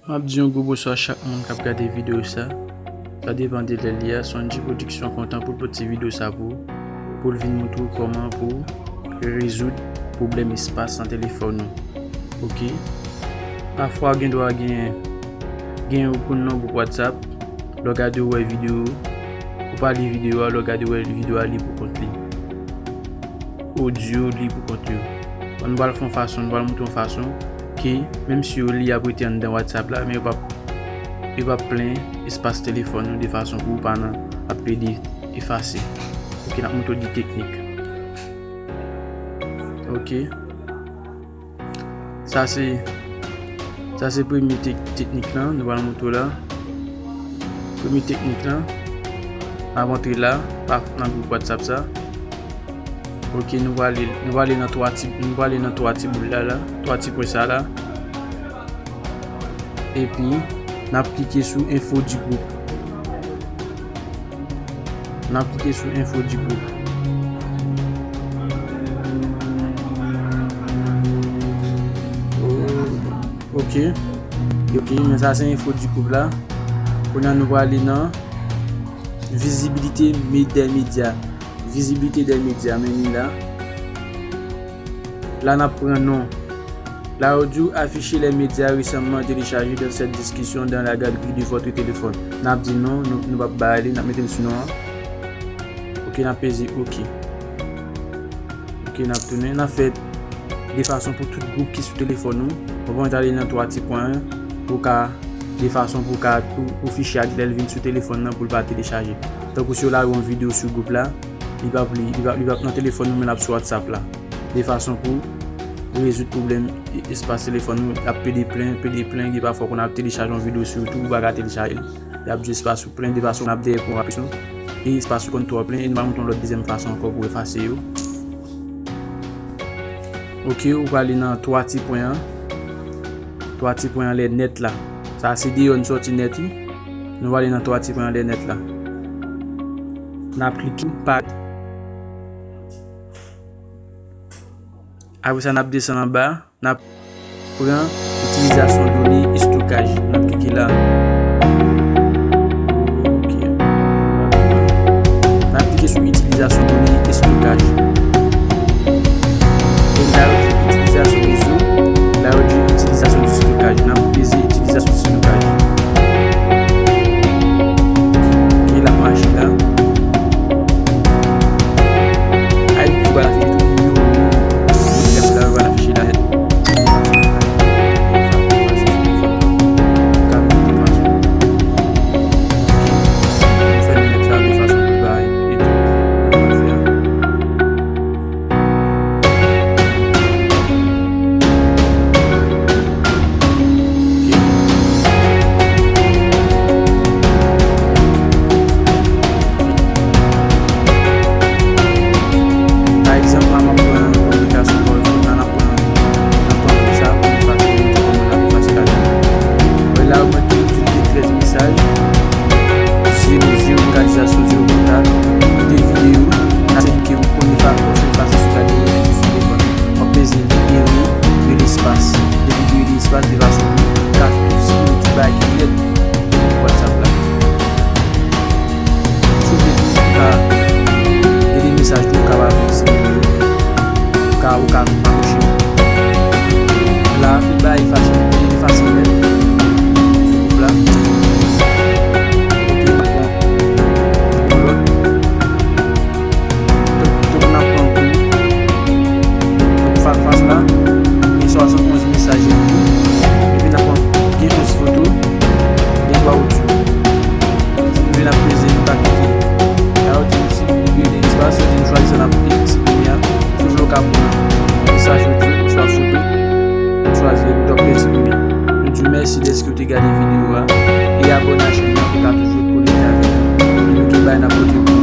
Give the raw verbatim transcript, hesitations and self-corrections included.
M ap di yon gwo bonswa chak moun k ap gade videyo sa. Sa depann de lè li a. Sonji Production kontan pou l pote videyo sa pou ou, pou l vin montre w kòman pou w rezoud pwoblèm espas nan telefòn ou. Oke? Pafwa, gen dwa gen, gen yon konn nan gwoup WhatsApp, lè w gade w wè videyo, ou pa li videyo a, lè w gade w wè videyo a li pou kont li. Odyo li pou kont yo. Bon, nou pral fè yon fason, nou pral montre yon fason ke menm si yo li ap rete anndan WhatsApp la, men yo p ap, yo p ap plen espas telefòn nou de fason pou ou pa nan ap plede efase. Oke, n ap montre w de teknik. Oke. Sa se, sa se premye tek-, teknik lan, nou pral montre w la. Premye teknik lan, n ap antre la, pa nan gwoup WhatsApp sa. Oke, nou prale, nou prale nan twa ti, nou prale nan twa ti boul la, la, twa ti pwen sa la. Epi, n ap klike sou enfo di gwoup. N ap klike sou enfo di gwoup. Oke. Oke, men sa se enfo di gwoup la. Kounye a nou prale nan vizibilite me-, dè medya. Vizibilite dè medya, men li la. La n ap pran non. La yo di w afficher les médias récemment téléchargés dans cette discussion dans la galerie de votre téléphone. N ap di non, nou, nou p ap bay li, n ap mete l sou non an. Oke, n ap peze oke. Oke, n ap tounen. N ap fè de fason pou tout gwoup ki sou telefòn ou. Ou konprann, ale nan twa ti pwen an, pou ka, de fason pou ka, pou, pou fichye a lè l vin sou telefòn nan, pou l pa telechaje. Tankou si yo lage yon videyo sou gwoup la, li p ap li, li p ap, li p ap nan telefòn ou, men l ap sou WhatsApp la. De fason pou rezoud pwoblèm e-, espas telefòn ou, l ap plede plen, plede plen, gen pafwa konn ap telechaje yon videyo sou YouTube, ou pa ka telechaje l. Y ap di espas ou plen, de fason n ap dèyè pou rapid, e espas ou konn twò plen, e nou va montre yon lòt dezyèm fason ankò pou efase yo. Oke, ou prale nan twa ti pwen an. Twa ti pwen anlè nèt la. Sa se deyò n sòti nèt, wi. Nou prale nan twa ti pwen anlè nèt la. N ap klike pa. Apre sa, n ap desann anba. N ap pran itilizasyon done estokaj. N ap klike la. Oke. N ap klike sou itilizasyon done estokaj. E la yo di itilizasyon rezo, la yo di itilizasyon di estokaj. N ap peze itilizasyon di estokaj. Oke, l ap mache la. Ay, li va afficher tout nimewo nou. Aplikasyon la va afficher la nèt. Pa egzanp, la, m ap pran yon aplikasyon pou iPhone la, n ap pran, n ap pran sa pou nou fasilite kòman n ap efase ladan. Wè la, mwen te itilize trèz mesaj, zewo, zewo lokalizasyon, zewo kontak, de videyo, sa se ke ou konn efase, ou efase sou gade sou telefòn. W ap peze libere de lespas. Depi libere de lespas, de fason pou ka tout simen tout bagay ki nèt pou WhatsApp la. Si w vle tou, ou ka ede mesaj tou, ou ka pa vle simen yo. Ou ka, ou ka pa mouche. La, tout bagay efase, efase nèt sou gwoup la. Oke, bon. Yon lòt. Donk, donk, n ap pran kou. Donk, fa-, fas la, gen swasannonz mesaj epi, epi n ap pran, gen onz foto, gen twa odyo. Epi n ap peze, nou ka klike. La, yo di nou si nou gen de espas, yo di nou chwazi sa n ap siprime a. Si w vle, w ka pran mesaj odyo, swa foto, ou chwazi, donk, siprime. Nou di w mèsi dèske w te gade videyo a, e abòne a chèn nan pou w ka toujou konekte avèk nou. E nou gen bagay n ap pote pou